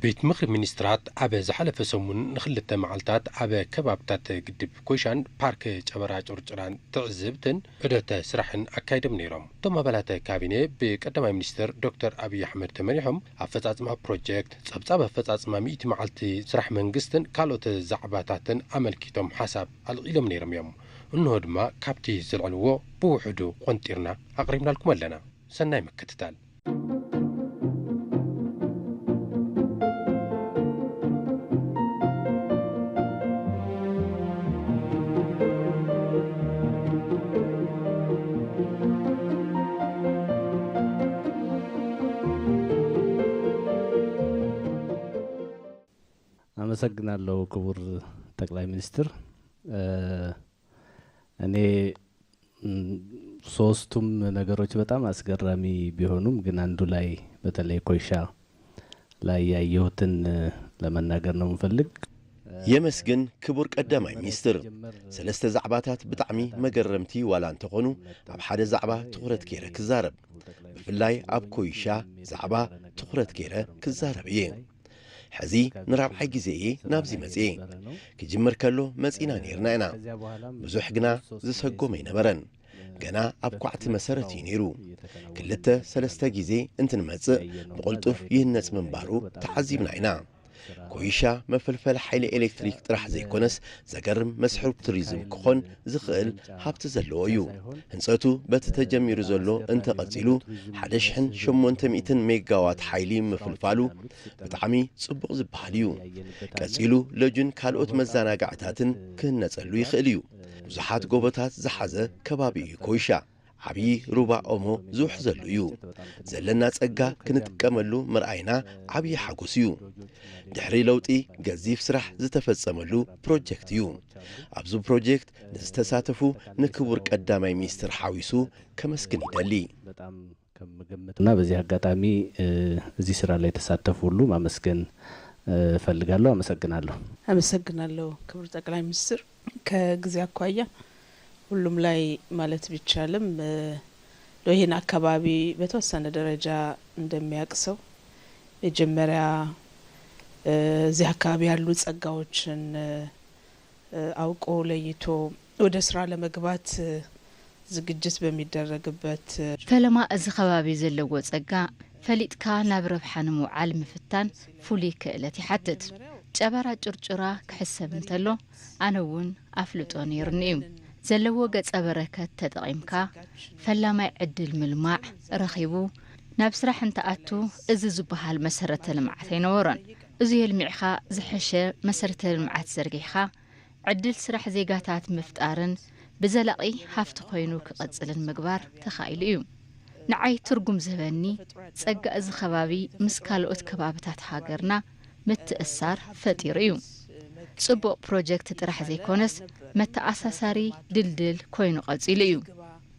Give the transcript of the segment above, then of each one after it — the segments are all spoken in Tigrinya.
ቤት ምኽሪ ሚኒስትራት ኣብ ዝሓለፈ ሰሙን ንኽልተ መዓልታት ኣብ ከባብታት ግድብ ኮይሻን ፓርክ ጨበራ ጩርጩራን ትዕዝብትን ዑደተ ስራሕን ኣካይዶም ነይሮም። እቶም ኣባላት ካቢኔ ብቀዳማይ ሚኒስትር ዶክተር ኣብይ ኣሕመድ ተመሪሖም ኣፈጻጽማ ፕሮጀክት፣ ጸብጻብ ኣፈጻጽማ ሚእቲ መዓልቲ ስራሕ መንግስትን ካልኦት ዛዕባታትን ኣመልኪቶም ሓሳብ ኣልዒሎም ነይሮም እዮም። እንሆ ድማ ካብቲ ዘልዐልዎ ብውሑዱ ቆንጢርና ኣቕሪብናልኩም ኣለና። ሰናይ ምክትታል። ኣመሰግናለሁ ክቡር ጠቅላይ ሚኒስትር። እኔ ሶስቱም ነገሮች በጣም አስገራሚ ቢሆኑም ግን አንዱ ላይ በተለይ ኮይሻ ላይ ያየሁትን ለመናገር ነው የምፈልግ። የመስግን ክቡር ቀዳማይ ሚኒስትር። ሰለስተ ዛዕባታት ብጣዕሚ መገረምቲ ዋላ እንተኾኑ ኣብ ሓደ ዛዕባ ትኹረት ገይረ ክዛረብ፣ ብፍላይ ኣብ ኮይሻ ዛዕባ ትኹረት ገይረ ክዛረብ እየ። ሕዚ ንራብዓይ ግዜ እየ ናብዚ መጽየ። ክጅምር ከሎ መጺና ነይርና ኢና። ብዙሕ ግና ዝሰጎም ኣይነበረን። ገና ኣብ ኳዕቲ መሰረት እዩ ነይሩ። ክልተ ሰለስተ ግዜ እንትንመጽእ ብቕልጡፍ ይህነጽ ምንባሩ ተዓዚብና ኢና። ኮይሻ መፈልፈሊ ሓይሊ ኤሌክትሪክ ጥራሕ ዘይኮነስ ዘገርም መስሕብ ቱሪዝም ክኾን ዝኽእል ሃብቲ ዘለዎ እዩ። ህንጸቱ በቲ ተጀሚሩ ዘሎ እንተቐጺሉ ሓደ ሽሕን ሸሞንተ ሚእትን ሜጋዋት ሓይሊ ምፍልፋሉ ብጣዕሚ ጽቡቕ ዝበሃል እዩ። ቀጺሉ ሎጅን ካልኦት መዘናጋዕታትን ክህነጸሉ ይኽእል እዩ። ብዙሓት ጎቦታት ዝሓዘ ከባቢ እዩ ኮይሻ። ዓብዪ ሩባ ኦሞ ዝውሕዘሉ እዩ። ዘለና ጸጋ ክንጥቀመሉ ምርኣይና ዓብዪ ሓጎስ እዩ። ድሕሪ ለውጢ ገዚፍ ስራሕ ዝተፈጸመሉ ፕሮጀክት እዩ። ኣብዚ ፕሮጀክት ንዝተሳተፉ ንክቡር ቀዳማይ ሚኒስትር ሓዊሱ ከመስግን ይደሊ። እና በዚህ አጋጣሚ እዚህ ስራ ላይ የተሳተፉ ሁሉ ማመስገን እፈልጋለሁ። አመሰግናለሁ። አመሰግናለሁ ክቡር ጠቅላይ ሚኒስትር። ከጊዜ አኳያ ሁሉም ላይ ማለት ቢቻልም ይህን አካባቢ በተወሰነ ደረጃ እንደሚያውቅ ሰው መጀመሪያ እዚህ አካባቢ ያሉ ጸጋዎችን አውቆ ለይቶ ወደ ስራ ለመግባት ዝግጅት በሚደረግበት ፈለማ እዚ ከባቢ ዘለዎ ጸጋ ፈሊጥካ ናብ ረብሓ ንምውዓል ምፍታን ፍሉይ ክእለት ይሓትት። ጨበራ ጩርጩራ ክሕሰብ እንተሎ ኣነ እውን ኣፍልጦ ነይሩኒ እዩ። ዘለዎ ገጸ በረከት ተጠቒምካ ፈላማይ ዕድል ምልማዕ ረኺቡ ናብ ስራሕ እንትኣቱ እዚ ዝበሃል መሰረተ ልምዓት ኣይነበሮን። እዚ የልሚዕኻ ዝሐሸ መሰረተ ልምዓት ዘርጊሕኻ ዕድል ስራሕ ዜጋታት ምፍጣርን ብዘላቒ ሃፍቲ ኮይኑ ክቐፅልን ምግባር ተኻኢሉ እዩ። ንዓይ ትርጉም ዝህበኒ ፀጋ እዚ ከባቢ ምስ ካልኦት ከባብታት ሃገርና ምትእሳር ፈጢሩ እዩ። ፅቡቕ ፕሮጀክት ጥራሕ ዘይኮነስ መተኣሳሳሪ ድልድል ኮይኑ ቀፂሉ እዩ።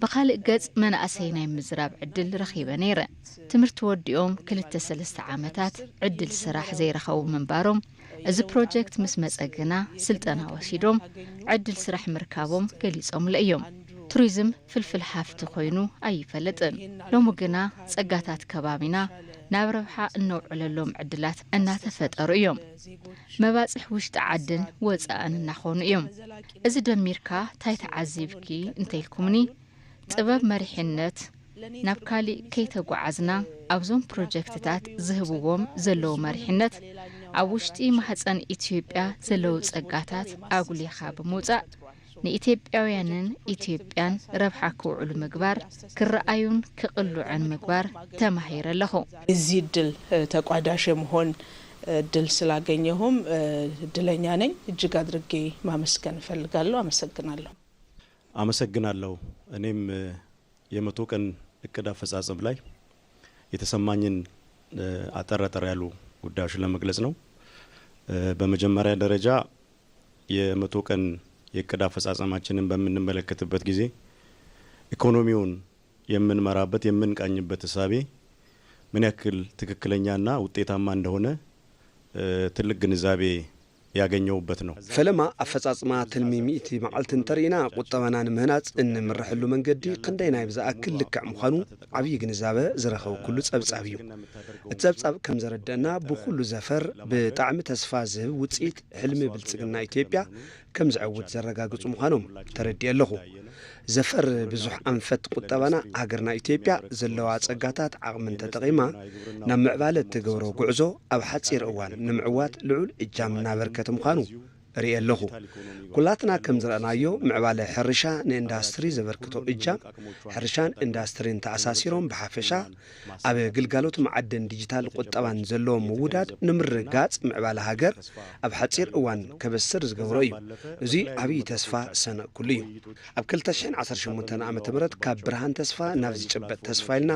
ብኻልእ ገፅ መናእሰይ ናይ ምዝራብ ዕድል ረኺበ ነይረ። ትምህርቲ ወዲኦም ክልተ ሰለስተ ዓመታት ዕድል ስራሕ ዘይረኸቡ ምንባሮም እዚ ፕሮጀክት ምስ መፀ ግና ስልጠና ወሲዶም ዕድል ስራሕ ምርካቦም ገሊፆምለ እዮም። ቱሪዝም ፍልፍል ሃፍቲ ኮይኑ ኣይፈለጥን። ሎሚ ግና ፀጋታት ከባቢና ናብ ረብሓ እነውዕለሎም ዕድላት እናተፈጠሩ እዮም። መባፅሕ ውሽጢ ዓድን ወፃእን እናኾኑ እዮም። እዚ ደሚርካ ታይ ተዓዚብኪ እንተይልኩምኒ ጥበብ መሪሕነት ናብ ካሊእ ከይተጓዓዝና ኣብዞም ፕሮጀክትታት ዝህብዎም ዘለዉ መሪሕነት ኣብ ውሽጢ ማህፀን ኢትዮጵያ ዘለዉ ፀጋታት ኣጉሊኻ ብምውፃእ ንኢትዮጵያውያንን ኢትዮጵያን ረብሓ ክውዕሉ ምግባር ክረኣዩን ክቕልዑን ምግባር ተማሂረ ኣለኹ። እዚ እድል ተቋዳሽ የመሆን እድል ስላገኘሁም እድለኛ ነኝ። እጅግ አድርጌ ማመስገን እፈልጋለሁ። አመሰግናለሁ። አመሰግናለሁ። እኔም የመቶ ቀን እቅድ አፈጻጸም ላይ የተሰማኝን አጠር አጠር ያሉ ጉዳዮች ለመግለጽ ነው። በመጀመሪያ ደረጃ የመቶ ቀን የእቅድ አፈጻጸማችንን በምንመለከትበት ጊዜ ኢኮኖሚውን የምንመራበት የምንቃኝበት እሳቤ ምን ያክል ትክክለኛና ውጤታማ እንደሆነ ትልቅ ግንዛቤ ያገኘውበት ነው። ፈለማ ኣፈጻጽማ ትልሚ ሚእቲ መዓልቲ እንተርኢና፣ ቁጠባና ንምህናጽ እንምርሐሉ መንገዲ ክንደይ ናይ ብዝኣክል ልክዕ ምዃኑ ዓብዪ ግንዛበ ዝረኸብኩሉ ጸብጻብ እዩ። እቲ ጸብጻብ ከም ዘረደና፣ ብኹሉ ዘፈር ብጣዕሚ ተስፋ ዝህብ ውጽኢት ሕልሚ ብልጽግና ኢትዮጵያ ከም ዝዕውት ዘረጋግጹ ምዃኖም ተረዲኤ ኣለኹ። ዘፈር ብዙሕ ኣንፈት ቁጠባና፣ ሃገርና ኢትዮጵያ ዘለዋ ጸጋታት ዓቕምን ተጠቒማ ናብ ምዕባለ እትገብሮ ጉዕዞ ኣብ ሓጺር እዋን ንምዕዋት ልዑል እጃም እናበርከተ ምዃኑ እርኢ ኣለኹ። ኩላትና ከም ዝረኣናዮ፣ ምዕባለ ሕርሻ ንኢንዳስትሪ ዘበርክቶ እጃም፣ ሕርሻን ኢንዳስትሪን ተኣሳሲሮም ብሓፈሻ ኣብ ግልጋሎት መዓድን ዲጂታል ቁጠባን ዘለዎም ምውዳድ ንምርግጋጽ ምዕባለ ሃገር ኣብ ሓጺር እዋን ከበስር ዝገብሮ እዩ። እዚ ዓብዪ ተስፋ ዝሰነቕኩሉ እዩ። ኣብ ክልተ ሽሕን ዓሰርተ ሸሞንተን ዓመተ ምህረት ካብ ብርሃን ተስፋ ናብ ዝጭበጥ ተስፋ ኢልና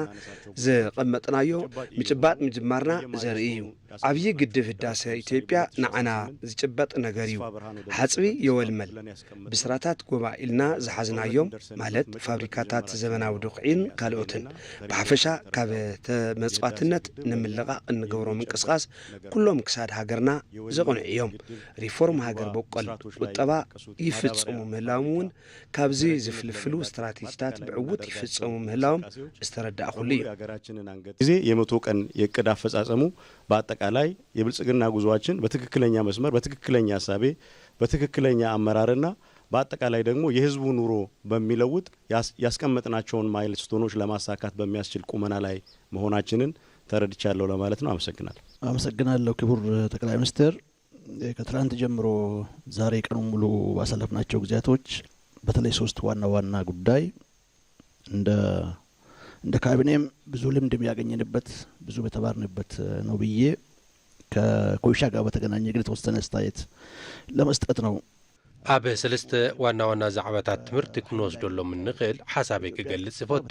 ዘቐመጥናዮ ምጭባጥ ምጅማርና ዘርኢ እዩ። ዓብዪ ግድብ ህዳሰ ኢትዮጵያ ንዓና ዝጭበጥ ነገር እዩ። ሓጽቢ የወልመል፣ ብስራታት ጎማ ኢልና ዝሓዝናዮም፣ ማለት ፋብሪካታት ዘመናዊ ዱኽዒን ካልኦትን፣ ብሓፈሻ ካብ ተመጽዋትነት ንምልቓቕ እንገብሮ ምንቅስቓስ ኩሎም ክሳድ ሃገርና ዘቕንዑ እዮም። ሪፎርም ሃገር በቆል ቁጠባ ይፍጽሙ ምህላዎም እውን ካብዚ ዝፍልፍሉ ስትራቴጂታት ብዕውት ይፍጸሙ ምህላዎም ዝተረዳእኩሉ እዩ። ጊዜ የመቶ ቀን የእቅድ አፈጻጸሙ በአጠቃላይ የብልጽግና ጉዞአችን በትክክለኛ መስመር፣ በትክክለኛ እሳቤ፣ በትክክለኛ አመራርና በአጠቃላይ ደግሞ የህዝቡ ኑሮ በሚለውጥ ያስ- ያስቀመጥናቸውን ማይልስቶኖች ለማሳካት በሚያስችል ቁመና ላይ መሆናችንን ተረድቻለሁ ለማለት ነው። አመሰግናለሁ። አመሰግናለሁ ክቡር ጠቅላይ ሚኒስትር። ከትላንት ጀምሮ ዛሬ ቀኑን ሙሉ ባሳለፍናቸው ጊዜያቶች በተለይ ሶስት ዋና ዋና ጉዳይ እንደ እንደ ካቢኔም ብዙ ልምድ ያገኘንበት ብዙ የተማርንበት ነው ብዬ ከኮይሻ ጋር በተገናኘ ግን የተወሰነ አስተያየት ለመስጠት ነው። ኣብ ሰለስተ ዋና ዋና ዛዕባታት ትምህርቲ ክንወስደሎም እንኽእል ሓሳበይ ክገልጽ እፈቱ።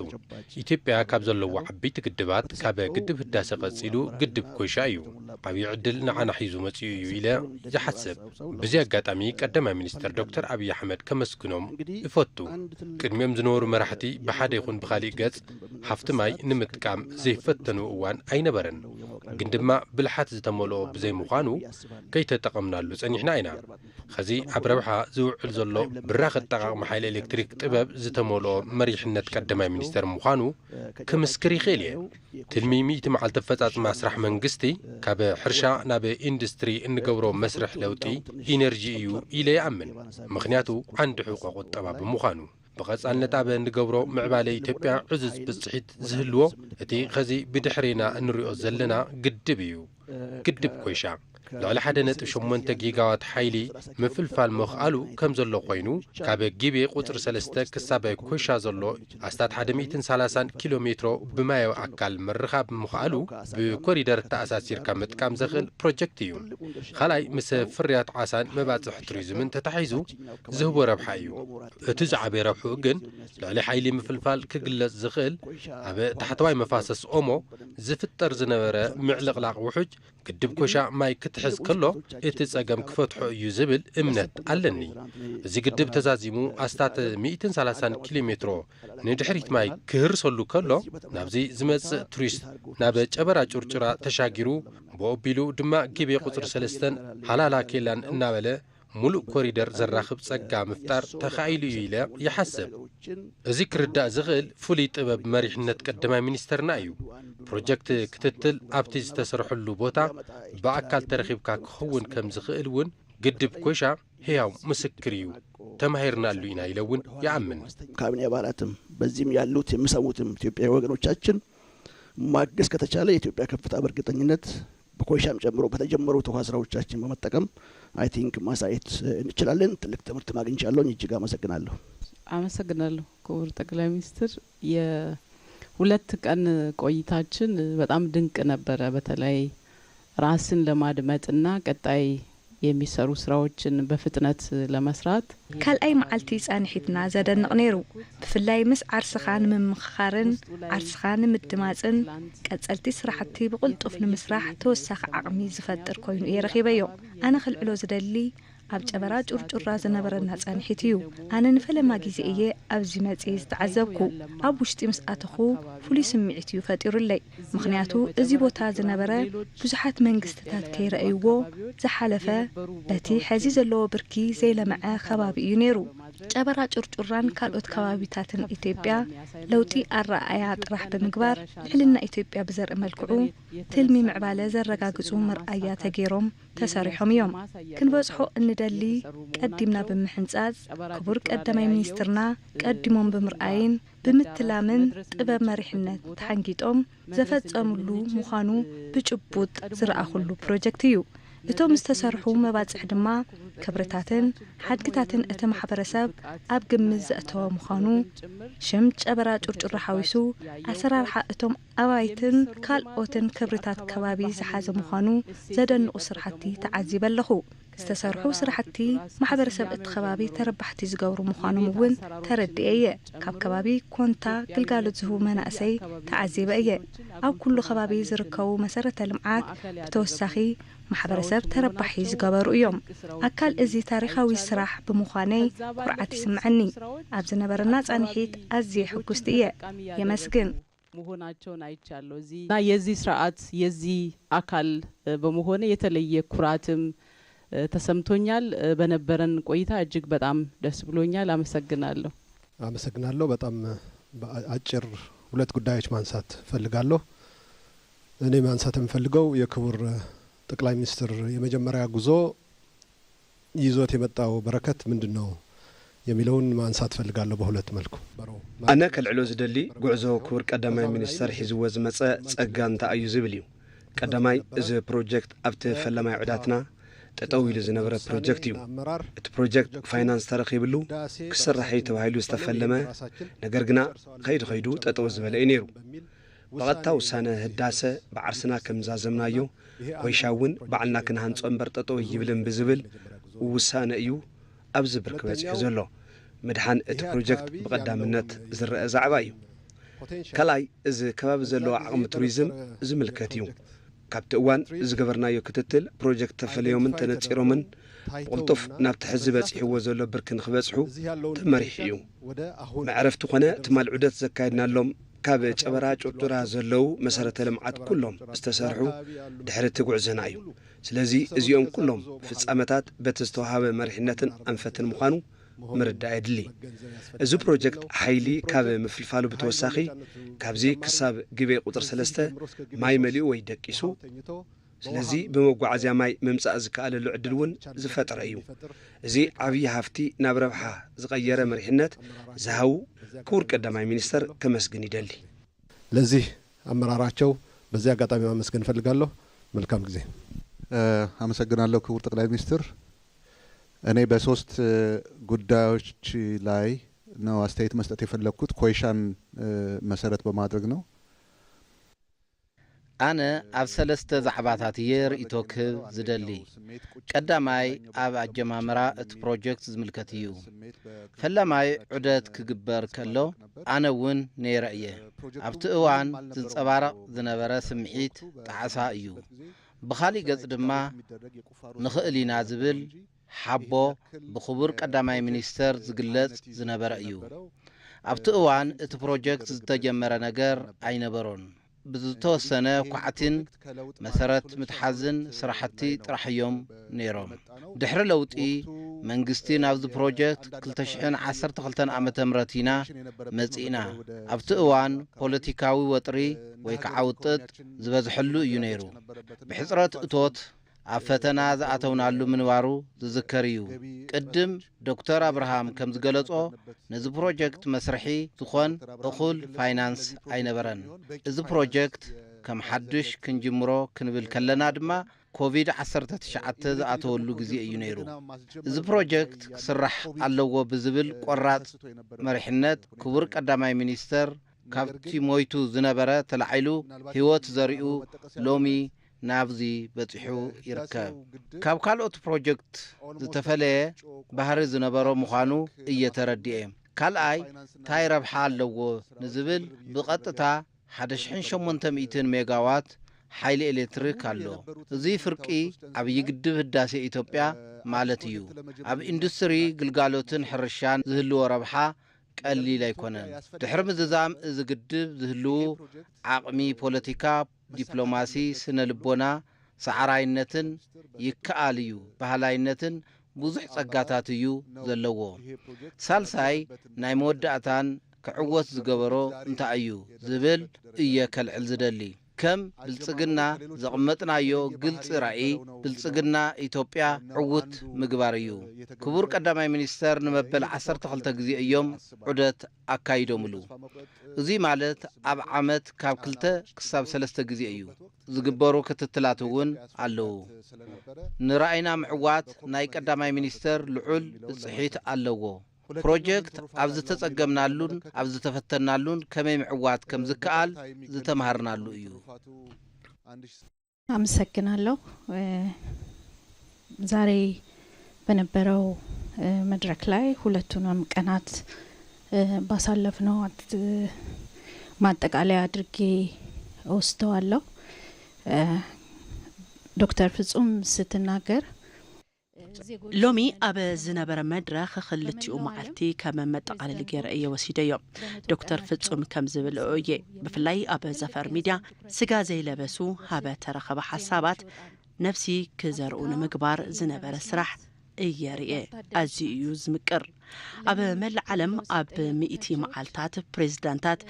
ኢትዮጵያ ካብ ዘለዎ ዓበይቲ ግድባት ካብ ግድብ ህዳሰ ቀጺሉ ግድብ ኮይሻ እዩ። ዓብዪ ዕድል ንዓና ሒዙ መጺኡ እዩ ኢለ ዝሓስብ። በዚ ኣጋጣሚ ቀዳማይ ሚኒስትር ዶክተር ኣብይ ኣሕመድ ከመስግኖም እፈቱ። ቅድሚኦም ዝነበሩ መራሕቲ ብሓደ ይኹን ብኻሊእ ገጽ ሃፍቲ ማይ ንምጥቃም ዘይፈተኑ እዋን ኣይነበረን። ግን ድማ ብልሓት ዝተመልኦ ብዘይምዃኑ ከይተጠቐምናሉ ጸኒሕና ኢና። ኸዚ ኣብ ረብሓ ዝውዕል ዘሎ ብራኽ ኣጠቓቕማ ሓይሊ ኤሌክትሪክ ጥበብ ዝተመልኦ መሪሕነት ቀዳማይ ሚኒስተር ምዃኑ ክምስክር ይኽእል እየ። ትልሚ ሚእቲ መዓልቲ ኣፈጻጽማ ስራሕ መንግስቲ ካብ ሕርሻ ናብ ኢንዱስትሪ እንገብሮ መስርሕ ለውጢ ኢነርጂ እዩ ኢለ ይኣምን። ምኽንያቱ ዓንዲ ሕቖ ቁጠባ ብምዃኑ። ብቐጻልነት ኣብ እንገብሮ ምዕባለ ኢትዮጵያ ዕዙዝ ብጽሒት ዝህልዎ እቲ ኸዚ ብድሕሬና እንሪኦ ዘለና ግድብ እዩ። ግድብ ኮይሻ ልዕሊ ሓደ ነጥቢ ሸሞንተ ጊጋዋት ሓይሊ ምፍልፋል ምኽኣሉ ከም ዘሎ ኮይኑ፣ ካብ ጊቤ ቁጽሪ ሰለስተ ክሳብ ኮይሻ ዘሎ ኣስታት ሓደ ሚእትን ሰላሳን ኪሎ ሜትሮ ብማያዊ ኣካል ምርኻብ ምኽኣሉ፣ ብኮሪደር ተኣሳሲርካ ምጥቃም ዘኽእል ፕሮጀክት እዩ። ካልኣይ፣ ምስ ፍርያት ዓሳን መባጽሕ ቱሪዝምን ተታሒዙ ዝህቦ ረብሓ እዩ። እቲ ዝዓበየ ረብሕኡ ግን፣ ልዕሊ ሓይሊ ምፍልፋል ክግለጽ ዝኽእል፣ ኣብ ታሕተዋይ መፋሰስ ኦሞ ዝፍጠር ዝነበረ ምዕልቕላቕ ውሑጅ፣ ግድብ ኮሻ ማይ ክትሕዝ ከሎ እቲ ጸገም ክፈትሖ እዩ ዝብል እምነት ኣለኒ። እዚ ግድብ ተዛዚሙ ኣስታት ሚእትን ሰላሳን ኪሎ ሜትሮ ንድሕሪት ማይ ክህርሰሉ ከሎ፣ ናብዚ ዝመጽእ ቱሪስት ናብ ጨበራ ጩርጩራ ተሻጊሩ፣ ብኦቢሉ ድማ ጊቤ ቁጽሪ ሰለስተን ሃላላ ኬላን እናበለ ሙሉእ ኮሪደር ዘራኽብ ጸጋ ምፍጣር ተኻኢሉ እዩ ኢለ ይሓስብ። እዚ ክርዳእ ዝኽእል ፍሉይ ጥበብ መሪሕነት ቀዳማይ ሚኒስተርና እዩ። ፕሮጀክት ክትትል ኣብቲ ዝተሰርሐሉ ቦታ ብኣካል ተረኺብካ ክኸውን ከም ዝኽእል እውን ግድብ ኮይሻ ህያው ምስክር እዩ። ተማሂርናሉ ኢና ኢለ እውን ይኣምን። ካቢኔ አባላትም በዚህም ያሉት የሚሰሙትም ኢትዮጵያዊ ወገኖቻችን ማገዝ ከተቻለ የኢትዮጵያ ከፍታ በእርግጠኝነት በኮይሻም ጨምሮ በተጀመሩት ውሃ ስራዎቻችን በመጠቀም አይ ቲንክ ማሳየት እንችላለን። ትልቅ ትምህርት አግኝቻለሁኝ። እጅግ አመሰግናለሁ። አመሰግናለሁ ክቡር ጠቅላይ ሚኒስትር። የሁለት ቀን ቆይታችን በጣም ድንቅ ነበረ። በተለይ ራስን ለማድመጥና ቀጣይ የሚሰሩ ስራዎችን በፍጥነት ለመስራት። ካልኣይ መዓልቲ ጻንሒትና ዘደንቕ ነይሩ። ብፍላይ ምስ ዓርስኻ ንምምኽኻርን ዓርስኻ ንምድማጽን ቀጸልቲ ስራሕቲ ብቕልጡፍ ንምስራሕ ተወሳኺ ዓቕሚ ዝፈጥር ኮይኑ እየ ረኺበዮ። ኣነ ከልዕሎ ዝደሊ ኣብ ጨበራ ጩርጩራ ዝነበረና ጻንሒት እዩ። ኣነ ንፈለማ ግዜ እየ ኣብዚ መጺ ዝተዓዘብኩ። ኣብ ውሽጢ ምስ ኣተኹ ፍሉይ ስምዒት እዩ ፈጢሩለይ። ምኽንያቱ እዚ ቦታ ዝነበረ ብዙሓት መንግስትታት ከይረኣይዎ ዝሓለፈ በቲ ሕዚ ዘለዎ ብርኪ ዘይለምዐ ከባቢ እዩ ነይሩ። ጨበራ ጩርጩራን ካልኦት ከባቢታትን ኢትዮጵያ ለውጢ ኣረኣእያ ጥራሕ ብምግባር ልዕልና ኢትዮጵያ ብዘርኢ መልክዑ ትልሚ ምዕባለ ዘረጋግጹ መርኣያ ተገይሮም ተሰሪሖም እዮም። ክንበጽሖ እንደሊ ቀዲምና ብምሕንጻጽ ክቡር ቀዳማይ ሚኒስትርና ቀዲሞም ብምርኣይን ብምትላምን ጥበብ መሪሕነት ተሓንጊጦም ዘፈጸምሉ ምዃኑ ብጭቡጥ ዝረኣኹሉ ፕሮጀክት እዩ። እቶም ዝተሰርሑ መባጽሕ ድማ ክብርታትን ሓድግታትን እቲ ማሕበረሰብ ኣብ ግምት ዘእተወ ምዃኑ ሽም ጨበራ ጩርጩራ ሓዊሱ ኣሰራርሓ እቶም ኣባይትን ካልኦትን ክብርታት ከባቢ ዝሓዘ ምዃኑ ዘደንቑ ስራሕቲ ተዓዚበ ኣለኹ። ዝተሰርሑ ስራሕቲ ማሕበረሰብ እቲ ከባቢ ተረባሕቲ ዝገብሩ ምዃኖም እውን ተረዲኤ እየ። ካብ ከባቢ ኮንታ ግልጋሎት ዝህቡ መናእሰይ ተዓዚበ እየ። ኣብ ኩሉ ከባቢ ዝርከቡ መሰረተ ልምዓት ብተወሳኺ ማሕበረሰብ ተረባሒ ዝገበሩ እዮም። ኣካል እዚ ታሪኻዊ ስራሕ ብምዃነይ ኩርዓት ይስምዐኒ። ኣብ ዝነበረና ጻንሒት ኣዝየ ሕጉስቲ እየ። የመስግን። መሆናቸውን አይቻለሁ። እዚህ እና የዚህ ስርዓት የዚህ አካል በመሆኔ የተለየ ኩራትም ተሰምቶኛል። በነበረን ቆይታ እጅግ በጣም ደስ ብሎኛል። አመሰግናለሁ። አመሰግናለሁ። በጣም በአጭር ሁለት ጉዳዮች ማንሳት ፈልጋለሁ። እኔ ማንሳት የምፈልገው የክቡር ጠቅላይ ሚኒስትር የመጀመሪያ ጉዞ ይዞት የመጣው በረከት ምንድን ነው የሚለውን ማንሳት ፈልጋለሁ። በሁለት መልኩ ኣነ ከልዕሎ ዝደሊ ጉዕዞ ክቡር ቀዳማይ ሚኒስተር ሒዝዎ ዝመጸ ጸጋ እንታይ እዩ ዝብል እዩ። ቀዳማይ፣ እዚ ፕሮጀክት ኣብቲ ፈለማይ ዕዳትና ጠጠው ኢሉ ዝነበረ ፕሮጀክት እዩ። እቲ ፕሮጀክት ፋይናንስ ተረኺብሉ ክስራሕ እዩ ተባሂሉ ዝተፈለመ፣ ነገር ግና ኸይዱ ኸይዱ ጠጠው ዝበለ እዩ ነይሩ። ብቐጥታ ውሳነ ህዳሰ ብዓርስና ከም ዛዘምናዮ፣ ኮይሻ እውን ባዕልና ክንሃንጾ እምበር ጠጠው ኣይብልን ብዝብል ውሳነ እዩ ኣብዚ ብርኪ በጺሑ ዘሎ። ምድሓን እቲ ፕሮጀክት ብቐዳምነት ዝረአ ዛዕባ እዩ። ካልኣይ፣ እዚ ከባቢ ዘለዎ ዓቕሚ ቱሪዝም ዝምልከት እዩ። ካብቲ እዋን ዝገበርናዮ ክትትል፣ ፕሮጀክት ተፈለዮምን ተነጺሮምን ብቕልጡፍ ናብቲ ሕዚ በጺሕዎ ዘሎ ብርኪ ንኽበጽሑ ተመሪሑ እዩ። መዕረፍቲ ኾነ ትማል ዑደት ዘካየድናሎም ካብ ጨበራ ጩርጩራ ዘለዉ መሰረተ ልምዓት ኩሎም ዝተሰርሑ ድሕሪ እቲ ጉዕዞና እዩ። ስለዚ እዚኦም ኩሎም ፍጻመታት በቲ ዝተወሃበ መሪሕነትን ኣንፈትን ምዃኑ ምርዳእ የድሊ። እዚ ፕሮጀክት ሓይሊ ካብ ምፍልፋሉ ብተወሳኺ ካብዚ ክሳብ ግቤ ቁጽሪ ሰለስተ ማይ መሊኡ ወይ ደቂሱ፣ ስለዚ ብመጓዓዝያ ማይ ምምጻእ ዝከኣለሉ ዕድል እውን ዝፈጠረ እዩ። እዚ ዓብዪ ሃፍቲ ናብ ረብሓ ዝቐየረ መሪሕነት ዝሃቡ ክቡር ቀዳማይ ሚኒስተር ከመስግን ይደሊ። ለዚህ አመራራቸው በዚህ አጋጣሚ ማመስገን እፈልጋለሁ። መልካም ጊዜ። አመሰግናለሁ ክቡር ጠቅላይ ሚኒስትር። እኔ በሶስት ጉዳዮች ላይ ነው አስተያየት መስጠት የፈለግኩት ኮይሻን መሰረት በማድረግ ነው። ኣነ ኣብ ሰለስተ ዛዕባታት እየ ርእይቶ ክህብ ዝደሊ። ቀዳማይ ኣብ ኣጀማምራ እቲ ፕሮጀክት ዝምልከት እዩ። ፈላማይ ዑደት ክግበር ከሎ ኣነ እውን ነይረ እየ። ኣብቲ እዋን ዝንጸባረቕ ዝነበረ ስምዒት ጣዕሳ እዩ። ብኻሊእ ገጽ ድማ ንኽእል ኢና ዝብል ሓቦ ብኽቡር ቀዳማይ ሚኒስተር ዝግለጽ ዝነበረ እዩ። ኣብቲ እዋን እቲ ፕሮጀክት ዝተጀመረ ነገር ኣይነበሮን። ብዝተወሰነ ኳዕቲን መሰረት ምትሓዝን ስራሕቲ ጥራሕ እዮም ነይሮም። ድሕሪ ለውጢ መንግስቲ ናብዚ ፕሮጀክት ክልተ ሽሕን ዓሰርተ ክልተን ዓመተ ምህረት ኢና መጺእና። ኣብቲ እዋን ፖለቲካዊ ወጥሪ ወይ ከዓ ውጥጥ ዝበዝሐሉ እዩ ነይሩ። ብሕጽረት እቶት ኣብ ፈተና ዝኣተውናሉ ምንባሩ ዝዝከር እዩ። ቅድም ዶክተር ኣብርሃም ከም ዝገለጾ ነዚ ፕሮጀክት መስርሒ ዝኾን እኹል ፋይናንስ ኣይነበረን። እዚ ፕሮጀክት ከም ሓዱሽ ክንጅምሮ ክንብል ከለና ድማ ኮቪድ ዓሰርተ ትሽዓተ ዝኣተወሉ ግዜ እዩ ነይሩ። እዚ ፕሮጀክት ክስራሕ ኣለዎ ብዝብል ቆራጽ መሪሕነት ክቡር ቀዳማይ ሚኒስተር ካብቲ ሞይቱ ዝነበረ ተላዒሉ ህይወት ዘሪኡ ሎሚ ናብዚ በጺሑ ይርከብ። ካብ ካልኦት ፕሮጀክት ዝተፈለየ ባህሪ ዝነበሮ ምዃኑ እየ ተረዲኤ። ካልኣይ ታይ ረብሓ ኣለዎ ንዝብል ብቐጥታ ሓደ ሽሕን ሸሞንተ ሚእትን ሜጋዋት ሓይሊ ኤሌክትሪክ ኣሎ። እዚ ፍርቂ ዓብዪ ግድብ ህዳሴ ኢትዮጵያ ማለት እዩ። ኣብ ኢንዱስትሪ፣ ግልጋሎትን ሕርሻን ዝህልዎ ረብሓ ቀሊል ኣይኮነን። ድሕሪ ምዝዛም እዚ ግድብ ዝህልዉ ዓቕሚ ፖለቲካ፣ ዲፕሎማሲ፣ ስነ ልቦና፣ ሰዓራይነትን ይከኣል እዩ በሃላይነትን ብዙሕ ጸጋታት እዩ ዘለዎ። ሳልሳይ ናይ መወዳእታን ክዕወት ዝገበሮ እንታይ እዩ ዝብል እየ ከልዕል ዝደሊ። ከም ብልጽግና ዘቕመጥናዮ ግልጺ ራእይ፣ ብልጽግና ኢትዮጵያ ዕውት ምግባር እዩ። ክቡር ቀዳማይ ሚኒስተር ንመበል ዓሰርተ ክልተ ግዜ እዮም ዑደት ኣካይዶምሉ። እዚ ማለት ኣብ ዓመት ካብ ክልተ ክሳብ ሰለስተ ግዜ እዩ። ዝግበሩ ክትትላት እውን ኣለዉ። ንራእይና ምዕዋት ናይ ቀዳማይ ሚኒስተር ልዑል ብጽሒት ኣለዎ። ፕሮጀክት ኣብ ዝተጸገምናሉን ኣብ ዝተፈተናሉን ከመይ ምዕዋት ከም ዝከኣል ዝተማሃርናሉ እዩ። አመሰግናለሁ። ዛሬ በነበረው መድረክ ላይ ሁለቱንም ቀናት ባሳለፍነው ማጠቃለያ አድርጌ እወስደዋለሁ። ዶክተር ፍጹም ስትናገር ሎሚ ኣብ ዝነበረ መድረኽ ክልቲኡ መዓልቲ ከም መጠቓለሊ ገይረ እየ ወሲደዮ። ዶክተር ፍጹም ከም ዝብል እየ፣ ብፍላይ ኣብ ዘፈር ሚድያ ስጋ ዘይለበሱ ሃበ ተረኸበ ሓሳባት ነፍሲ ክዘርኡ ንምግባር ዝነበረ ስራሕ እየ ርእየ። ኣዝዩ እዩ ዝምቅር። ኣብ መላእ ዓለም ኣብ ሚእቲ መዓልታት ፕሬዝዳንታት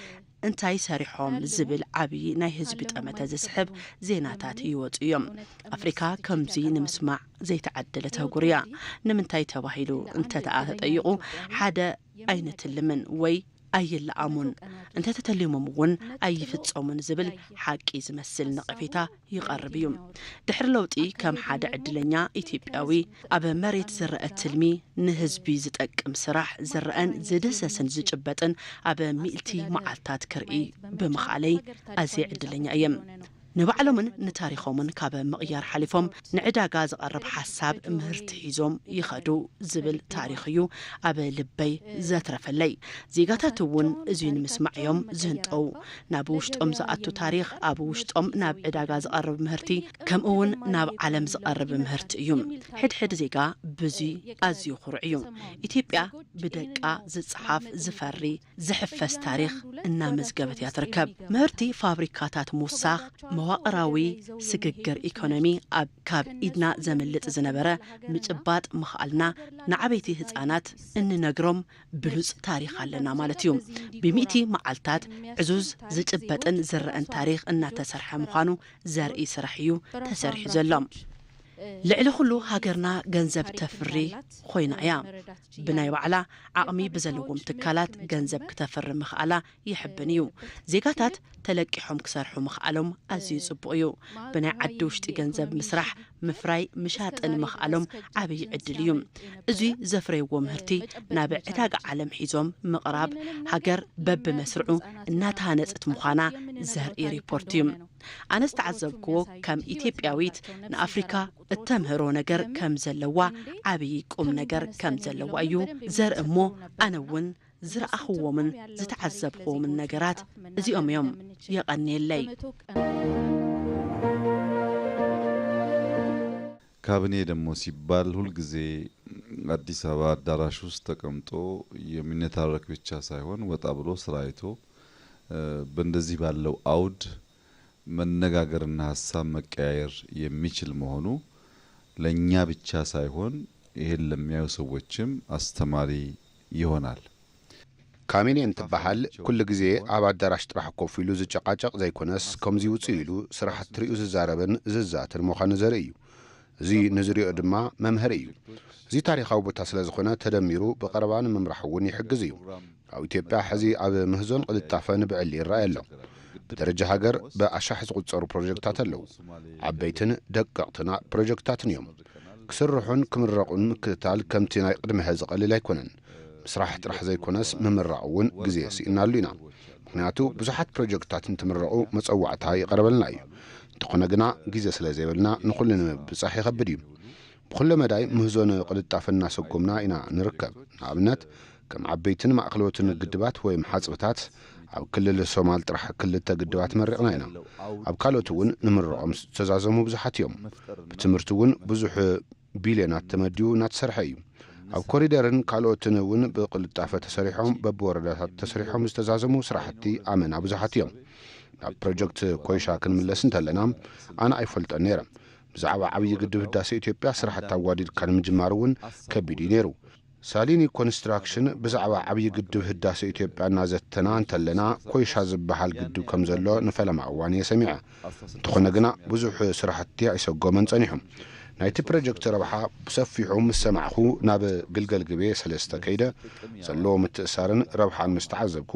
እንታይ ሰሪሖም ዝብል ዓብዪ ናይ ህዝቢ ጠመተ ዝስሕብ ዜናታት ይወፁ እዮም። ኣፍሪካ ከምዚ ንምስማዕ ዘይተዓደለት ኣህጉር እያ። ንምንታይ ተባሂሉ እንተደኣ ተጠይቑ ሓደ ኣይንትልምን ወይ ኣይለኣሙን፣ እንተተተሊሞም እውን ኣይፍፀሙን ዝብል ሓቂ ዝመስል ነቐፌታ ይቐርብ እዩ። ድሕሪ ለውጢ ከም ሓደ ዕድለኛ ኢትዮጵያዊ ኣብ መሬት ዝረአ ትልሚ ንህዝቢ ዝጠቅም ስራሕ ዝረአን ዝድህሰስን ዝጭበጥን ኣብ ሚእቲ መዓልታት ክርኢ ብምኽኣለይ ኣዝየ ዕድለኛ እየ። ንባዕሎምን ንታሪኾምን ካብ ምቕያር ሓሊፎም ንዕዳጋ ዝቐርብ ሓሳብ ምህርቲ ሒዞም ይኸዱ ዝብል ታሪኽ እዩ ኣብ ልበይ ዘትረፈለይ። ዜጋታት እውን እዙይ ንምስማዕ እዮም ዝህንጠው። ናብ ውሽጦም ዝኣቱ ታሪኽ ኣብ ውሽጦም ናብ ዕዳጋ ዝቐርብ ምህርቲ ከምኡ እውን ናብ ዓለም ዝቐርብ ምህርቲ እዩ። ሕድሕድ ዜጋ ብዙይ ኣዝዩ ኩሩዕ እዩ። ኢትዮጵያ ብደቃ ዝፀሓፍ ዝፈሪ ዝሕፈስ ታሪኽ እናመዝገበት እያ ትርከብ። ምህርቲ ፋብሪካታት ምውሳኽ መዋቕራዊ ስግግር ኢኮኖሚ ኣብ ካብ ኢድና ዘምልጥ ዝነበረ ምጭባጥ ምኽኣልና ንዓበይቲ ህፃናት እንነግሮም ብሉፅ ታሪኽ ኣለና ማለት እዩ። ብሚእቲ መዓልታት ዕዙዝ ዝጭበጥን ዝረአን ታሪኽ እናተሰርሐ ምዃኑ ዘርኢ ስራሕ እዩ ተሰሪሑ ዘሎ። ልዕሊ ኩሉ ሃገርና ገንዘብ ተፍሪ ኮይና እያ። ብናይ ባዕላ ዓቕሚ ብዘለዎም ትካላት ገንዘብ ክተፍሪ ምኽኣላ የሕብን እዩ። ዜጋታት ተለቂሖም ክሰርሑ ምኽኣሎም ኣዝዩ ጽቡቕ እዩ። ብናይ ዓዲ ውሽጢ ገንዘብ ምስራሕ፣ ምፍራይ፣ ምሻጥን ምኽኣሎም ዓብዪ ዕድል እዩ። እዙይ ዘፍረይዎ ምህርቲ ናብ ዕዳጋ ዓለም ሒዞም ምቕራብ ሃገር በብመስርዑ እናተሃነጸት ምዃና ዘርኢ ሪፖርት እዩ። ኣነ ዝተዓዘብክዎ ከም ኢትዮጵያዊት ንኣፍሪካ እተምህሮ ነገር ከም ዘለዋ ዓብዪ ቁም ነገር ከም ዘለዋ እዩ ዘርኢ እሞ ኣነ እውን ዝረኣኽዎምን ዝተዓዘብኽዎምን ነገራት እዚኦም እዮም። የቐንየለይ። ካቢኔ ደግሞ ሲባል ሁልጊዜ አዲስ አበባ አዳራሽ ውስጥ ተቀምጦ የሚነታረክ ብቻ ሳይሆን ወጣ ብሎ ስራ አይቶ በእንደዚህ ባለው አውድ መነጋገርና ሀሳብ መቀያየር የሚችል መሆኑ ለእኛ ብቻ ሳይሆን ይሄን ለሚያዩ ሰዎችም አስተማሪ ይሆናል። ካቢኔ እንትበሃል ኩሉ ግዜ ኣብ ኣዳራሽ ጥራሕ ኮፍ ኢሉ ዝጨቃጨቕ ዘይኮነስ ከምዚ ውፅእ ኢሉ ስራሕቲ ሪኡ ዝዛረብን ዝዛትን ምዃኑ ዘርኢ እዩ። እዚ ንዝሪኦ ድማ መምሀሪ እዩ። እዚ ታሪኻዊ ቦታ ስለ ዝኾነ ተደሚሩ ብቐረባ ንምምራሕ እውን ይሕግዝ እዩ። ኣብ ኢትዮጵያ ሕዚ ኣብ ምህዞን ቅልጣፈን ብዕሊ ይረኣይ ኣሎ። ብደረጃ ሃገር ብኣሻሕ ዝቑጸሩ ፕሮጀክታት ኣለዉ። ዓበይትን ደቀቕትን ፕሮጀክታትን እዮም። ክስርሑን ክምረቑን ምክትታል ከምቲ ናይ ቅድሚ ሕዚ ቀሊል ኣይኮነን። ምስራሕ ጥራሕ ዘይኮነስ ምምራቕ እውን ግዜ ስኢናሉ ኢና። ምኽንያቱ ብዙሓት ፕሮጀክታት እንትምረቑ መጸዋዕታ ይቐርበልና እዩ። እንተኾነ ግና ግዜ ስለ ዘይብልና ንኹሉ ንምብጻሕ ይኸብድ እዩ። ብኹለ መዳይ ምህዞን ቅልጣፈን እናሰጎምና ኢና ንርከብ። ንኣብነት ከም ዓበይትን ማእኸለዎትን ግድባት ወይም ሓጽብታት ኣብ ክልል ሶማል ጥራሕ ክልተ ግድባት መሪቕና ኢና። ኣብ ካልኦት እውን ንምርቆም ዝተዛዘሙ ብዙሓት እዮም። ብትምህርቲ እውን ብዙሕ ቢልዮናት ተመዲቡ እናተሰርሐ እዩ። ኣብ ኮሪደርን ካልኦትን እውን ብቕልጣፈ ተሰሪሖም፣ በብወረዳታት ተሰሪሖም ዝተዛዘሙ ስራሕቲ ኣመና ብዙሓት እዮም። ናብ ፕሮጀክት ኮይሻ ክንምለስ እንተለና፣ ኣነ ኣይፈልጦን ነይረ። ብዛዕባ ዓብዪ ግድብ ህዳሴ ኢትዮጵያ ስራሕቲ ኣዋዲድካ ንምጅማር እውን ከቢድ እዩ ነይሩ። ሳሊኒ ኮንስትራክሽን ብዛዕባ ዓብዪ ግድብ ህዳሴ ኢትዮጵያ እናዘተና እንተለና፣ ኮይሻ ዝበሃል ግድብ ከም ዘሎ ንፈለማ እዋን እየ ሰሚዐ። እንተኾነ ግና ብዙሕ ስራሕቲ ኣይሰጎመን ጸኒሑ። ናይቲ ፕሮጀክት ረብሓ ብሰፊሑ ምስ ሰማዕኹ፣ ናብ ግልገል ግቤ ሰለስተ ከይደ፣ ዘለዎ ምትእሳርን ረብሓን ምስ ተዓዘብኩ፣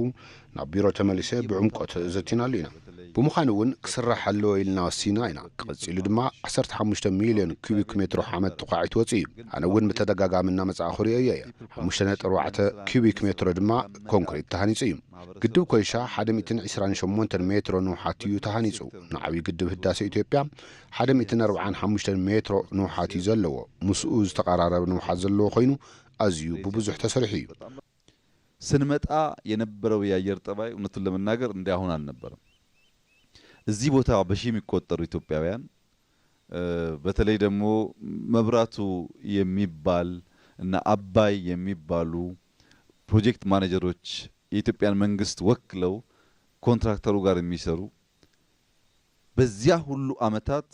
ናብ ቢሮ ተመሊሰ ብዕምቆት ዘቲናሉ ኢና። ብምዃኑ እውን ክስራሕ ኣለዎ ኢልና ወሲና ኢና። ቀጺሉ ድማ ዓሰርተ ሓሙሽተ ሚልዮን ኪዩቢክ ሜትሮ ሓመድ ተዃዒቱ ወጺኡ እዩ። ኣነ እውን ብተደጋጋሚ እናመጻእኹ ርእየዮ እየ። ሓሙሽተ ነጥቢ ኣርባዕተ ኪዩቢክ ሜትሮ ድማ ኮንክሪት ተሃኒጹ እዩ። ግድብ ኮይሻ ሓደ ሚእትን ዕስራን ሸሞንተን ሜትሮ ንውሓት እዩ ተሃኒጹ። ንዓብዪ ግድብ ህዳሴ ኢትዮጵያ ሓደ ሚእትን ኣርባዓን ሓሙሽተን ሜትሮ ንውሓት እዩ ዘለዎ። ምስኡ ዝተቐራረበ ንውሓት ዘለዎ ኮይኑ፣ ኣዝዩ ብብዙሕ ተሰሪሑ እዩ። ስንመጣ የነበረው የአየር ጠባይ እውነቱን ለመናገር እንደ አሁን አልነበረም። እዚህ ቦታ በሺ የሚቆጠሩ ኢትዮጵያውያን፣ እ፣ በተለይ ደግሞ መብራቱ የሚባል እና አባይ የሚባሉ ፕሮጀክት ማኔጀሮች፣ የኢትዮጵያን መንግስት ወክለው ኮንትራክተሩ ጋር የሚሰሩ፣ በዚያ ሁሉ አመታት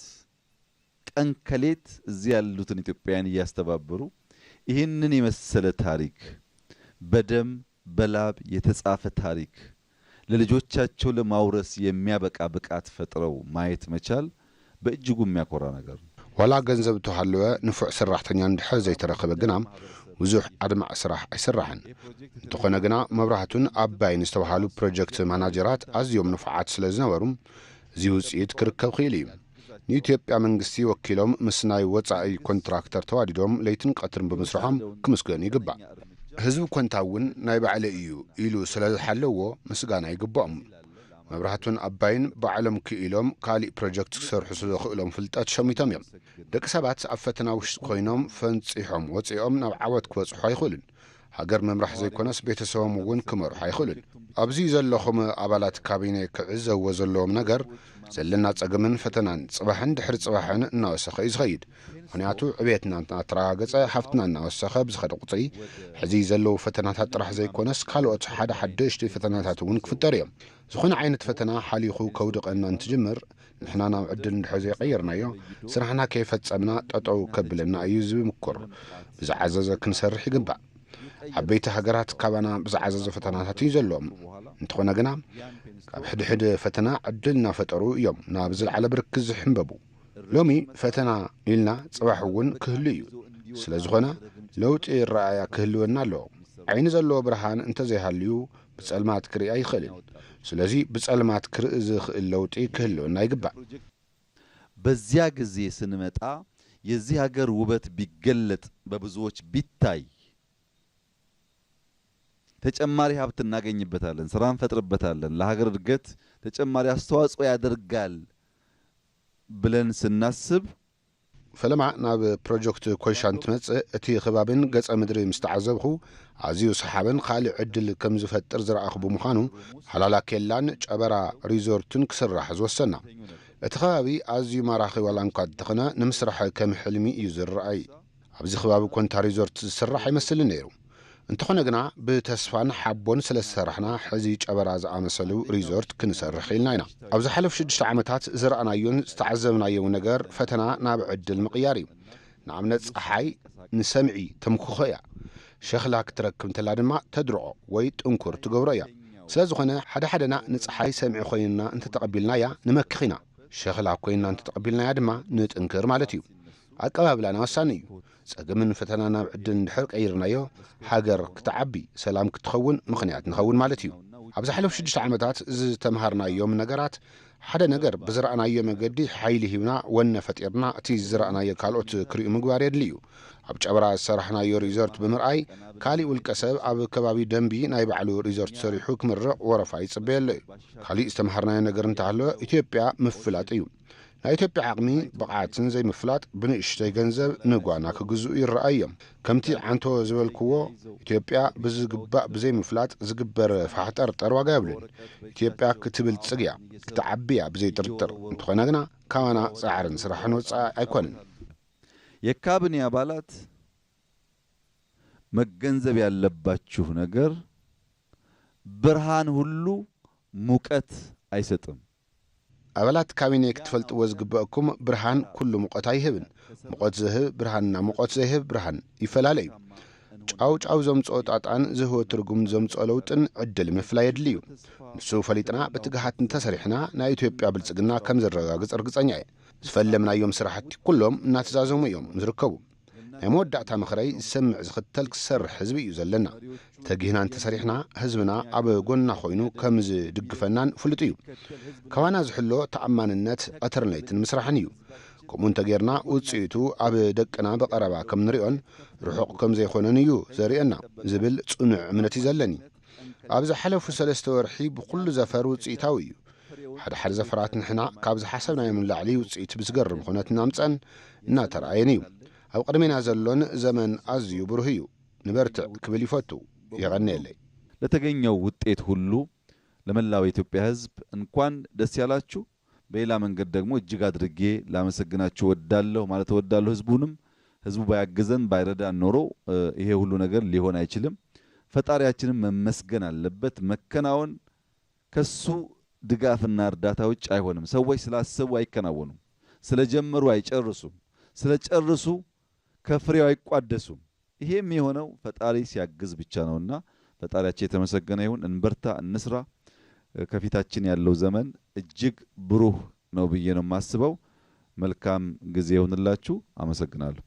ቀን ከሌት እዚህ ያሉትን ኢትዮጵያውያን እያስተባበሩ ይህንን የመሰለ ታሪክ፣ በደም በላብ የተጻፈ ታሪክ፣ ለልጆቻቸው ለማውረስ የሚያበቃ ብቃት ፈጥረው ማየት መቻል በእጅጉ የሚያኮራ ነገር ነው። ዋላ ገንዘብ ተሃለወ፣ ንፉዕ ሰራሕተኛ እንድሕር ዘይተረኸበ ግና፣ ብዙሕ ኣድማዕ ስራሕ ኣይስራሕን። እንተኾነ ግና፣ መብራህቱን ኣባይን ዝተባሃሉ ፕሮጀክት ማናጀራት ኣዝዮም ንፉዓት ስለ ዝነበሩ፣ እዚ ውፅኢት ክርከብ ክኢሉ እዩ። ንኢትዮጵያ መንግስቲ ወኪሎም ምስ ናይ ወፃኢ ኮንትራክተር ተዋዲዶም ለይትን ቀትርን ብምስርሖም ክምስገኑ ይግባእ። ህዝቢ ኮንታ እውን ናይ ባዕለይ እዩ ኢሉ ስለ ዝሓለዎ ምስጋና ይግብኦም። መብራህቱን ኣባይን ባዕሎም ክኢሎም ካሊእ ፕሮጀክት ክሰርሑ ስለ ዘኽእሎም ፍልጠት ሸሚቶም እዮም። ደቂ ሰባት ኣብ ፈተና ውሽጢ ኮይኖም ፈንፂሖም ወፂኦም ናብ ዓወት ክበፅሑ ኣይኽእሉን። ሃገር ምምራሕ ዘይኮነስ ቤተሰቦም እውን ክመርሑ ኣይኽእሉን። ኣብዚ ዘለኹም ኣባላት ካቢኔ ክዕዘብዎ ዘለዎም ነገር፣ ዘለና ጸገምን ፈተናን ጽባሕን ድሕሪ ጽባሕን እናወሰኸ እዩ ዝኸይድ። ምኽንያቱ ዕቤትና እናተረጋገጸ፣ ሃፍትና እናወሰኸ ብዝኸደ ቁጽሪ፣ ሕዚ ዘለዉ ፈተናታት ጥራሕ ዘይኮነስ ካልኦት ሓደ ሓደሽቲ ፈተናታት እውን ክፍጠሩ እዮም። ዝኾነ ዓይነት ፈተና ሓሊኹ ከውድቐና እንትጅምር፣ ንሕና ናብ ዕድል እንድሕር ዘይቐየርናዮ፣ ስራሕና ከይፈጸምና ጠጠው ከብለና እዩ ዝምኩር። ብዝዓዘዘ ክንሰርሕ ይግባእ። ዓበይቲ ሃገራት ካባና ብዝዓዘዘ ፈተናታት እዩ ዘለዎም። እንተኾነ ግና፣ ካብ ሕድሕድ ፈተና ዕድል እናፈጠሩ እዮም ናብ ዝለዓለ ብርኪ ዝሕንበቡ። ሎሚ ፈተና ኢልና ጽባሕ እውን ክህሉ እዩ። ስለ ዝኾነ፣ ለውጢ ረኣያ ክህልወና ኣለዎ። ዓይኒ ዘለዎ ብርሃን እንተዘይሃልዩ፣ ብጸልማት ክርኢ ኣይኽእልን። ስለዚ ብጸልማት ክርኢ ዝኽእል ለውጢ ክህልወና ይግባእ። በዚያ ጊዜ ስንመጣ የዚህ ሀገር ውበት ቢገለጥ፣ በብዙዎች ቢታይ፣ ተጨማሪ ሀብት እናገኝበታለን፣ ስራ እንፈጥርበታለን፣ ለሀገር እድገት ተጨማሪ አስተዋጽኦ ያደርጋል ብለን ስናስብ፣ ፈለማ ናብ ፕሮጀክት ኮይሻ እንትመጽእ፣ እቲ ከባቢን ገጸ ምድሪ ምስ ተዓዘብኹ፣ ኣዝዩ ሰሓብን ካልእ ዕድል ከም ዝፈጥር ዝረኣኹ ብምዃኑ፣ ሃላላ ኬላን ጨበራ ሪዞርትን ክስራሕ ዝወሰና። እቲ ከባቢ ኣዝዩ ማራኺ ዋላ እንኳ እንተኾነ፣ ንምስራሕ ከም ሕልሚ እዩ ዝረኣይ። ኣብዚ ከባቢ ኮንታ ሪዞርት ዝስራሕ ኣይመስልን ነይሩ። እንተኾነ ግና፣ ብተስፋን ሓቦን ስለ ዝሰራሕና፣ ሕዚ ጨበራ ዝኣመሰሉ ሪዞርት ክንሰርሕ ክኢልና ኢና። ኣብ ዝሓለፉ ሽዱሽተ ዓመታት ዝረኣናዮን ዝተዓዘብናዮን ነገር ፈተና ናብ ዕድል ምቕያር እዩ። ንኣብነት፣ ጸሓይ ንሰምዒ ተምክኾ እያ። ሸኽላ ክትረክብ እንተላ ድማ ተድርቖ ወይ ጥንኩር ትገብሮ እያ። ስለ ዝኾነ፣ ሓደ ሓደና ንጸሓይ ሰምዒ ኮይንና እንተተቐቢልናያ ንመክኽ ኢና። ሸኽላ ኮይንና እንተተቐቢልናያ ድማ ንጥንክር ማለት እዩ። ኣቀባብላና ወሳኒ እዩ። ጸገምን ፈተና ናብ ዕድል እንድሕር ቀይርናዮ፣ ሃገር ክትዓቢ፣ ሰላም ክትኸውን ምኽንያት ንኸውን ማለት እዩ። ኣብ ዝሓለፉ ሽዱሽተ ዓመታት ዝተምሃርናዮም ነገራት፣ ሓደ ነገር ብዝረኣናዮ መገዲ ሓይሊ ሂብና ወነ ፈጢርና እቲ ዝረኣናዮ ካልኦት ክሪኡ ምግባር የድሊ እዩ። ኣብ ጨበራ ዝሰራሕናዮ ሪዞርት ብምርኣይ፣ ካሊእ ውልቀ ሰብ ኣብ ከባቢ ደንቢ ናይ ባዕሉ ሪዞርት ሰሪሑ ክምርቕ ወረፋ ይጽበየሉ እዩ። ካሊእ ዝተምሃርናዮ ነገር እንተሃለወ፣ ኢትዮጵያ ምፍላጥ እዩ። ናይ ኢትዮጵያ ዓቕሚ ብቕዓትን ዘይምፍላጥ ብንእሽተይ ገንዘብ ንጓና ክግዝኡ ይረኣዩ እዮም። ከምቲ ዓንቶ ዝበልክዎ፣ ኢትዮጵያ ብዝግባእ ብዘይምፍላጥ ዝግበር ፋሕጠርጠር ዋጋ የብሉን። ኢትዮጵያ ክትብልጽግ እያ፣ ክትዓቢ እያ ብዘይ ጥርጥር። እንተኾነ ግና ካባና ጻዕርን ስራሕን ወጻኢ ኣይኮነን። የካቢኔ ኣባላት መገንዘብ ያለባችሁ ነገር ብርሃን ሁሉ ሙቀት አይሰጥም። ኣባላት ካቢኔ ክትፈልጥዎ ዝግበእኩም፣ ብርሃን ኩሉ ሙቐት ኣይህብን። ሙቐት ዝህብ ብርሃንና ሙቐት ዘይህብ ብርሃን ይፈላለ እዩ። ጫው ጫው ዘምፅኦ ጣጣን ዝህቦ ትርጉም ዘምፅኦ ለውጥን ዕድል ምፍላይ የድሊ እዩ። ንሱ ፈሊጥና ብትግሃት እንተሰሪሕና ናይ ኢትዮጵያ ብልፅግና ከም ዘረጋግፅ ርግፀኛ እየ። ዝፈለምናዮም ስራሕቲ ኩሎም እናተዛዘሙ እዮም ዝርከቡ። ናይ መወዳእታ ምኽረይ ዝሰምዕ ዝኽተል ክሰርሕ ህዝቢ እዩ ዘለና። ተጊህና እንተሰሪሕና ህዝብና ኣብ ጎንና ኮይኑ ከም ዝድግፈናን ፍሉጥ እዩ። ካባና ዝሕሎ ተኣማንነት ቀትርን ለይትን ምስራሕን እዩ። ከምኡ እንተጌርና ውፅኢቱ ኣብ ደቅና ብቐረባ ከም ንሪኦን ርሑቕ ከም ዘይኮነን እዩ ዘርእየና ዝብል ፅኑዕ እምነት እዩ ዘለኒ። ኣብ ዝሓለፉ ሰለስተ ወርሒ ብኹሉ ዘፈር ውፅኢታዊ እዩ። ሓደ ሓደ ዘፈራት ንሕና ካብ ዝሓሰብናዮም ንላዕሊ ውፅኢት ብዝገርም ኩነት እናምፀን እናተረኣየን እዩ። ኣብ ቅድሜና ዘሎን ዘመን ኣዝዩ ብሩህ እዩ። ንበርትዕ ክብል ይፈቱ። የቐንየለይ። ለተገኘው ውጤት ሁሉ ለመላው የኢትዮጵያ ህዝብ እንኳን ደስ ያላችሁ። በሌላ መንገድ ደግሞ እጅግ አድርጌ ላመሰግናችሁ ወዳለሁ ማለት ወዳለሁ። ህዝቡንም ህዝቡ ባያግዘን ባይረዳን ኖሮ ይሄ ሁሉ ነገር ሊሆን አይችልም። ፈጣሪያችንም መመስገን አለበት። መከናወን ከሱ ድጋፍና እርዳታ ውጭ አይሆንም። ሰዎች ስላሰቡ አይከናወኑም። ስለጀመሩ አይጨርሱም። ስለጨርሱ ከፍሬው አይቋደሱም። ይሄ የሚሆነው ፈጣሪ ሲያግዝ ብቻ ነውና ፈጣሪያችን የተመሰገነ ይሁን። እንበርታ፣ እንስራ። ከፊታችን ያለው ዘመን እጅግ ብሩህ ነው ብዬ ነው የማስበው። መልካም ጊዜ ይሁንላችሁ። አመሰግናለሁ።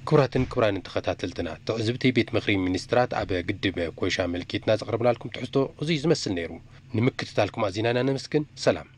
ክቡራትን ክቡራንን ተኸታተልትና፣ ትዕዝብቲ ቤት ምኽሪ ሚኒስትራት ኣብ ግድብ ኮይሻ ኣመልኪትና ዘቕረብናልኩም ትሕዝቶ እዙይ ዝመስል ነይሩ። ንምክትታልኩም ኣዚና ኢና ነመስግን። ሰላም።